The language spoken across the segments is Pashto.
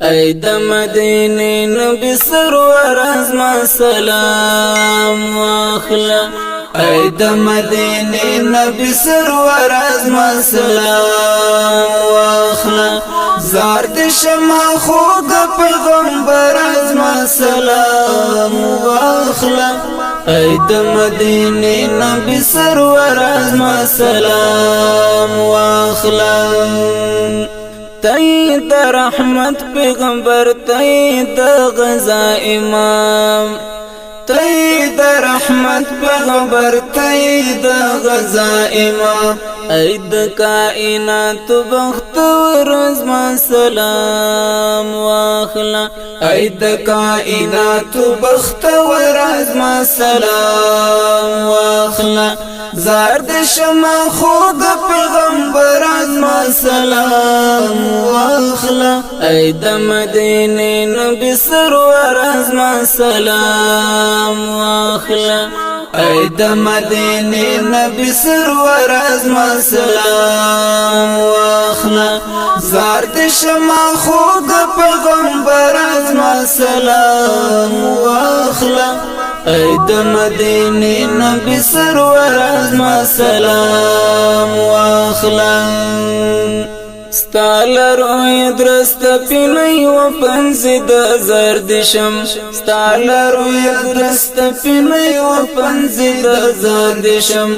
ای د مدینې نبی سرور ازما سلام واخله، ای د مدینې نبی سرور ازما سلام واخله. زار د شما خوږ پیغمبر ازما سلام واخله، ای د مدینې نبی سرور ازما سلام واخله. تی د رحمت پیغمبر، تی د غزا امام، تی د رحمت پیغمبر، تی د غزا امام. ای د کائنات بخت ورز ما سلام واخلا، ای د کائنات بخت ورز ما سلام واخلا. زار د شما خوږ پیغمبر ازما سلام واخلا، ای د مدینې نبی سرور ازما سلام واخلا، ای د مدینې نبی سرور ازما سلام واخلا. زار د شما خوږ پیغمبر ازما سلام واخلا، ای د مدینې نبی سرور ازما سلام واخلا. ستالرو درست پینې و پنځ د زرد شم، ستالرو درست پینې و پنځ د زرد شم.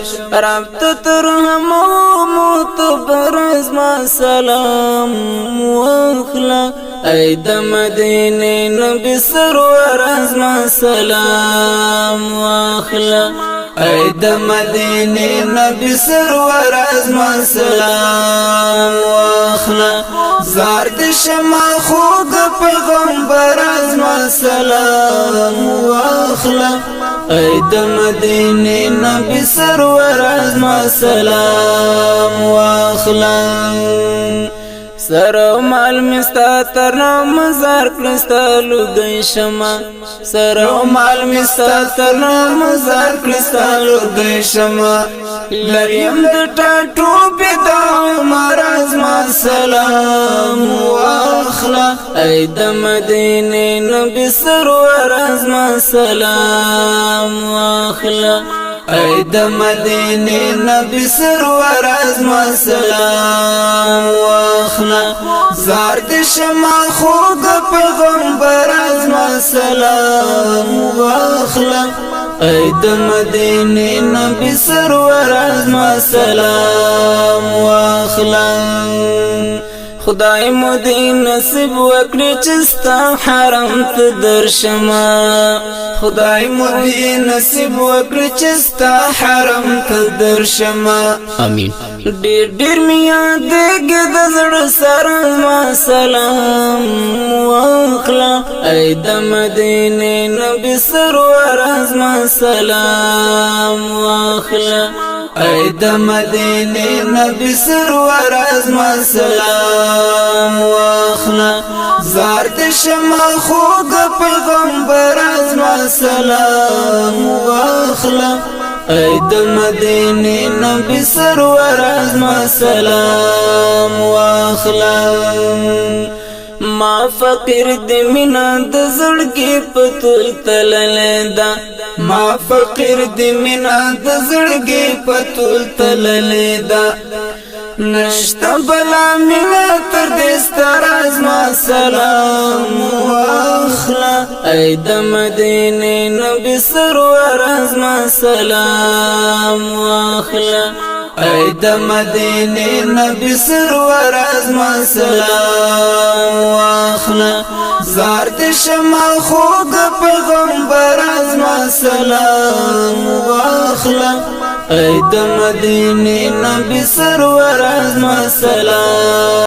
ربط تر هم متبرز ما سلام واخلا، ای د مدینې نبی سرور ازما سلام واخلا، ای د مدینې نبی سرور ازما سلام واخلا. زار د شما خوږ پیغمبر ازما سلام واخلا، ای د مدینې نبی سرور ازما سلام واخلا. سر مال مستا تر نام زار کړستا لګی شما، سر مال مستا تر نام زار کړستا لګی شما. لریم د ټاټو بدا مرز ما سلام واخلا، ای د مدینې نبی سرور ازما سلام واخلا، ای د مدینې نبی سرور ازما سلام واخلا. زار د شما خوږ پیغمبر ازما سلام واخلا، ای د مدینې نبی سرور ازما سلام واخلا. خدای مو دې نصیب وکړي چې ستا حرم ته درشمه، خدای مو دې نصیب وکړي چې ستا حرم ته درشمه. امين. ډیر ډیر میا دګ د زړه سره ما سلام واخلا، ای د مدینې نبی سرور ازما سلام واخلا، ای د مدینې نبی سرور ازما سلام واخلا. زار د شما خوږ پیغمبر ازما سلام واخلا، ای د مدینې نبی سرور ازما سلام واخلا. ما فقیر د مینا د زړګي پتول تللې دا، ما فقیر د مینا د زړګي پتول تللې دا. نشته بلا مینا تر دې ستر ازما سلام واخلا، ای د مدینې نبی سرور ازما سلام واخلا، ای د مدینې نبی سرور ازما سلام واخلا. زار د شما خوږ پیغمبر ازما سلام واخلا، ای د مدینې نبی سرور ازما سلام.